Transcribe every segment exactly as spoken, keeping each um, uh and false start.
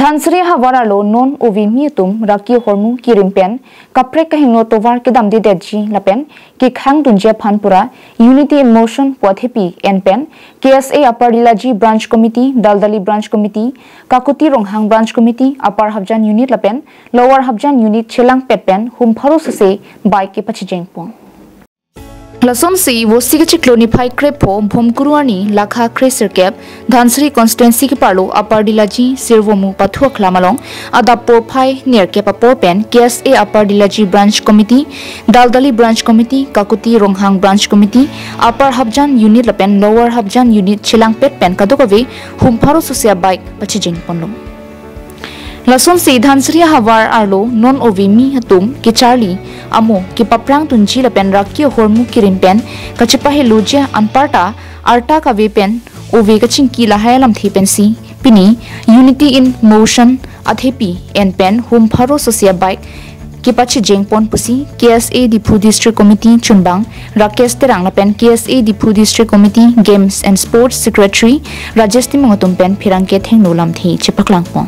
Dhansiri ahavar arlo non ove kimi atum raki ahormu kerim pen kaprek kahingno tovar kedamdedetji lapen kekhangdunji aphan pura Unity in Motion pu athepi en pen K S A Upper Dillaji Branch Committee, Daldali Branch Committee, Kakuti Ronghang Branch Committee, Upper Hapjan Unit lapen Lower Hapjan Unit chelangpet pen hum pharo sose bike kepachejeng pon. Lasonsi Vosti kachiklo niphai krepho Bhomkuru arni lakha kresirkep Dhansiri constituency keparlo Upper Dillaji Sirvomu Pathu Akhlam along adap porphai nerkep apor pen K S A Upper Dillaji Branch Committee, Daldali Branch Committee, Kakuti Ronghang Branch Committee, Upper Hapjan Unit lapen Lower Hapjan Unit chelangpet pen kadokave hum pharo sose bike pachejeng ponlo. Lasonsi Dhansiri ahavar arlo non ove kimi atum kecharli amo kepaprangdunji lapen raki ahormu kerim pen kachepaheloji anparta arta kave pen ove kachingki lahai alamthe pensi pini Unity in Motion athepi en pen hum pharo sose bike kepachejeng pon pusi K S A Diphu District Committee chunbang Rakesh Terang lapen K S A Diphu District Committee Games and Sports Secretary Rajesh Timung atum pen pherangke thengno lamthe chepaklang pon.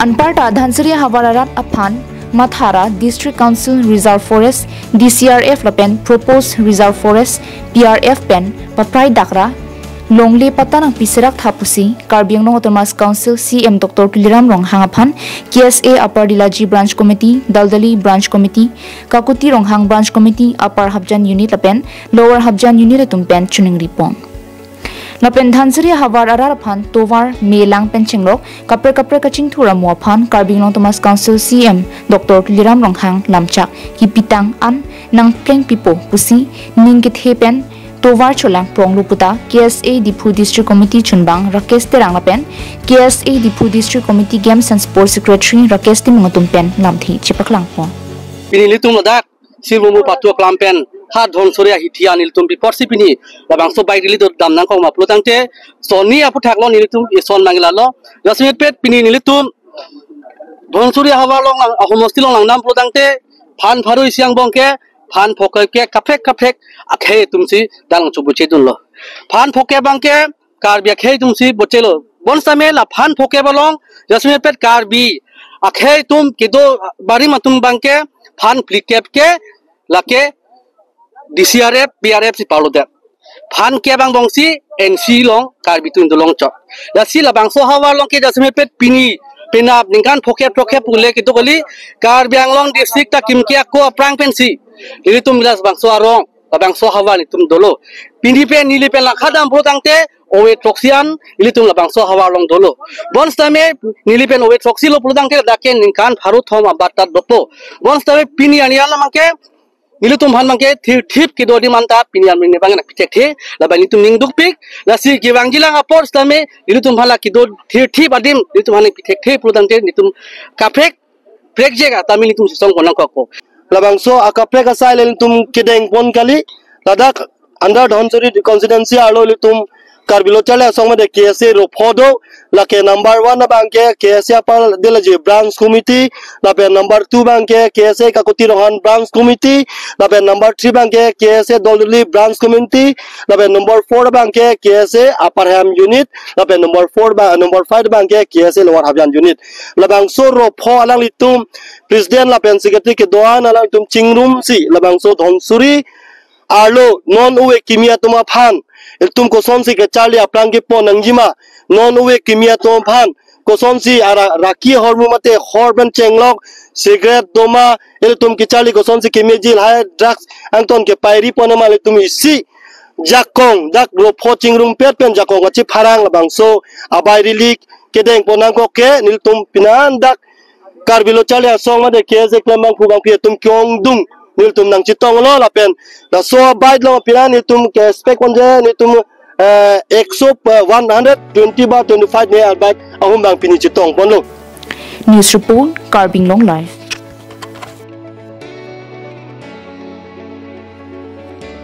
Anparta Dhansiri ahavar arat aphan mathara District Council Reserve Forest, D C R F lapen Proposed Reserve Forest, P R F pen paprai dakra longle pata nangpiserak tha pusi Karbi Anglong Autonomous Council C M Doctor Tuliram Ronghang aphan K S A Upper Dillaji Branch Committee, Daldali Branch Committee, Kakuti Ronghang Branch Committee, Upper Hapjan Unit lapen Lower Hapjan Unit atum pen choningri pon. Lapen Dhansiri ahavar arat aphan tovar me lang pen chenglok kaprek kaprek kachingthur amo aphan Karbi Anglong Autonomous Council C M Doctor Tuliram Ronghang lamchak kipitang an nangpleng pipo pusi ning kethe pen tovar cholang pronglo puta K S A Diphu District Committee chunbang Rakesh Terang lapen K S A Diphu District Committee Games and Sports Secretary Rakesh Timung atum pen lamthe chepaklang pon. Pini nelitum ladak Sirvomu Pathu Akhlam pen ha Dhansiri ahithi an nelitum pi apotsi pini labangso bike rally do dam nangkok ma pulo tangte sonni aphuthak lo nelitum ison mangila lo. Jasemet pet pini nelitum Dhansiri ahavar along lang ahomosti along langdam pulo tangte phan pharo isi angbong ke phan phokep ke kaprek kaprek akhei atumsi dang chobuche dunlo. Phan phokep abang ke Karbi akhei atumsi bochelo. Bonsitame la phan phokep along jasemet pet Karbi akhei atum kedo barim atum abang ke phan phlikep ke lake D C R F, P R F si parlo det. Phan kep angbongsi N C along Karbi atum dolong chot. Lasi labangso ahavar along ke jasemet pet pini penap ningkan phokep phokep pule kedo kali Karbi Anglong district ta kimke ako aphrang pensi nelitum labangso arong labangso ahavar nelitum dolo. Pini pen neli pen langkha dam pulo tangte ove throksi an nelitum labangso ahavar along dolo. Bonsitame neli pen ove throksi lo pulo tangte dak ke ningkan pharo thom abat ta dopo. Bonsitame pini arni alam abang ke nelitum aphan abang ke thirthip kedo adim anta pini arni abang ke nangpithekthe. Labang nelitum ning dukpik. Lasi kevangjilang apor sitame nelitum aphan la kedo thirthip adim nelitum aphan nangpithekthe pulo tangte nelitum kaprek prekjek atame nelitum sisong pon nangkokpo. Labangso akaprek asai le nelitum kedeng pon kali, ladak under Dhansiri constituency arlo nelitum Karbi Lo Charli Asong mate K S A ropho do, lake number one abang ke K S A Upper Dillaji Branch Committee, lapen number two abang ke K S A Kakuti Ronghang Branch Committee, lapen number three abang ke K S A Daldali Branch Committee, lapen number four abang ke K S A Upper Hapjan Unit, lapen number four ba number five abang ke K S A Lower Hapjan Unit. Labangso ropho alanglitum president lapen secretary kedo-an alanglitum chingrumsi labangso Dhansiri arlo non ove kimi atum aphan ilitum kosonsi kecharli aphrang kepon nangjima, non ove kimi atum aphan kosonsi ara raki ahormu mate hor pen chenglok cigarette doma ilitum kecharli kosonsi kemeji lahai drugs angton kepairi pon ma ilitum isi jakong dak ropho chingrumpet pen jakong kachipharang labangso abai rally kedeng pon nangkok ke nelitum pinan dak Karbi Lo Charli Asong mate K S A klembangphu bangpi atum ke-ongdung nelitum nangchetonglo lapen laso abike along pinan nelitum ke-expect ponje nelitum eh, ekso, eh, one hundred twenty ba twenty-five ne abike ahum abang pini chetong ponlo. News report, Karbi Anglong Live.